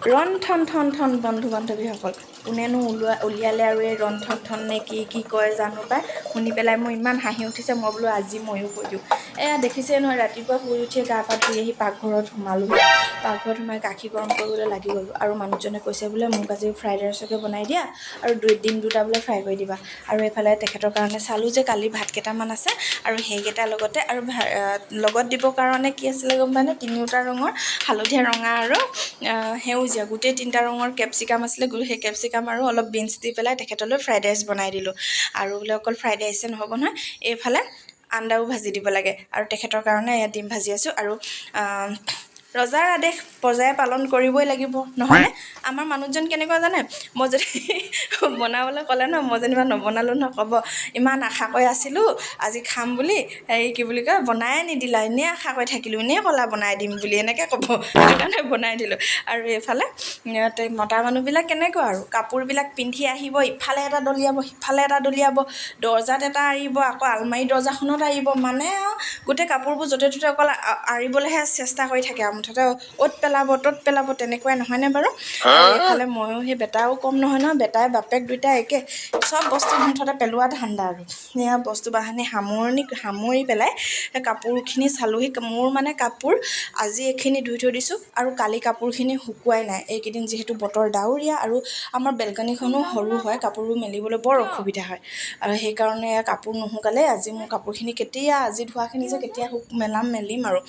ৰন থন থন থন। বন্ধু বান্ধৱীসকল, কোনেনো উলিয়ালে আৰু এই ৰন থন থন নে কি কি কয় জানো পাই। শুনি পেলাই মোৰ ইমান হাঁহি উঠিছে, মই বোলো আজি ময়ো কৈ দিওঁ। এয়া দেখিছে নহয়, ৰাতিপুৱা শুই উঠিয়ে গা পা ধুই আহি পাকঘৰত সোমালোঁ। পাকঘৰত সোমাই গাখীৰ গৰম কৰিবলৈ লাগি গ'লোঁ। আৰু মানুহজনে কৈছে বোলে মোক আজি ফ্ৰাইড ৰাইচকে বনাই দিয়া আৰু দুই ডিম দুটা বোলে ফ্ৰাই কৰি দিবা। আৰু এইফালে তেখেতৰ কাৰণে চালোঁ যে কালি ভাত কেইটামান আছে আৰু সেইকেইটাৰ লগতে আৰু লগত দিবৰ কাৰণে কি আছিলে গম পায়নে? তিনিওটা ৰঙৰ, হালধীয়া, ৰঙা আৰু সেউজীয়া, গোটেই তিনিটা ৰঙৰ কেপচিকাম আছিলে। সেই কেপচিকাম আৰু অলপ বিনছ দি পেলাই তেখেতলৈ ফ্ৰাইড ৰাইচ বনাই দিলোঁ। আৰু বোলে অকল ফ্ৰাইড ৰাইচে নহ'ব নহয়, এইফালে আণ্ডাও ভাজি দিব লাগে। আৰু তেখেতৰ কাৰণে ইয়াত ডিম ভাজি আছোঁ। আৰু ৰজাৰ আদেশ প্ৰজাই পালন কৰিবই লাগিব, নহয়নে? আমাৰ মানুহজন কেনেকুৱা জানে? মই যদি বনাবলৈ ক'লে নহয়, মই যেনিবা নবনালোঁ নহয়, ক'ব ইমান আশা কৰি আছিলোঁ আজি খাম বুলি, হেৰি কি বুলি কয়, বনায়ে নিদিলা, এনেই আশা কৰি থাকিলোঁ, এনেই ক'লা বনাই দিম বুলি, এনেকৈ ক'ব। সেইটো কাৰণে বনাই দিলোঁ। আৰু এইফালে মতা মানুহবিলাক কেনেকুৱা আৰু, কাপোৰবিলাক পিন্ধি আহিব, ইফালে এটা দলিয়াব, সিফালে এটা দলিয়াব, দৰ্জাত এটা আঁৰিব, আকৌ আলমাৰি দৰ্জাখনত আঁৰিব। মানে আৰু গোটেই কাপোৰবোৰ য'তে ত'তে অকল আঁৰিবলৈহে চেষ্টা কৰি থাকে আৰু মুঠতে অ'ত পেলাব, ত'ত পেলাব, তেনেকুৱাই নহয়নে বাৰু? আৰু এইফালে ময়ো সেই বেটাও কম নহয় নহয়, বেটাই বাপেক দুইটাই একে, চব বস্তু মুঠতে পেলোৱা ধান্দা। আৰু এয়া বস্তু বাহানি সামৰি পেলাই কাপোৰখিনি চালোহি। মোৰ মানে কাপোৰ আজি এইখিনি ধুই থৈ দিছোঁ আৰু কালি কাপোৰখিনি শুকুৱাই নাই। এইকেইদিন যিহেতু বতৰ ডাৱৰীয়া আৰু আমাৰ বেলকনিখনো সৰু হয়, কাপোৰবোৰ মেলিবলৈ বৰ অসুবিধা হয়। আৰু সেইকাৰণে কাপোৰ নুশুকালে। আজি মোৰ কাপোৰখিনি কেতিয়া, আজি ধোৱাখিনি যে কেতিয়া মেলিম আৰু।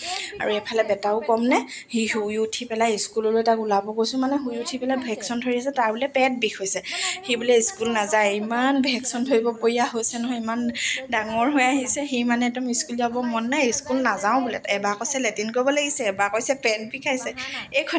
আৰু এইফালে বেটাও কম নে, সি শুই উঠি পেলাই স্কুললৈ তাক ওলাব কৈছোঁ, মানে শুই উঠি পেলাই ভেকচন ধৰি আছে। তাৰ বোলে পেট বিষ হৈছে, সি বোলে স্কুল নাযায়। ইমান ভেকচন ধৰিব পৰীয়া হৈছে নহয়, ইমান ডাঙৰ হৈ আহিছে সি, মানে একদম স্কুল যাব মন নাই, স্কুল নাযাওঁ বোলে। এবাৰ কৈছে লেট্ৰিন কৰিব লাগিছে, এবাৰ কৈছে পেট বিষাইছে। এইখন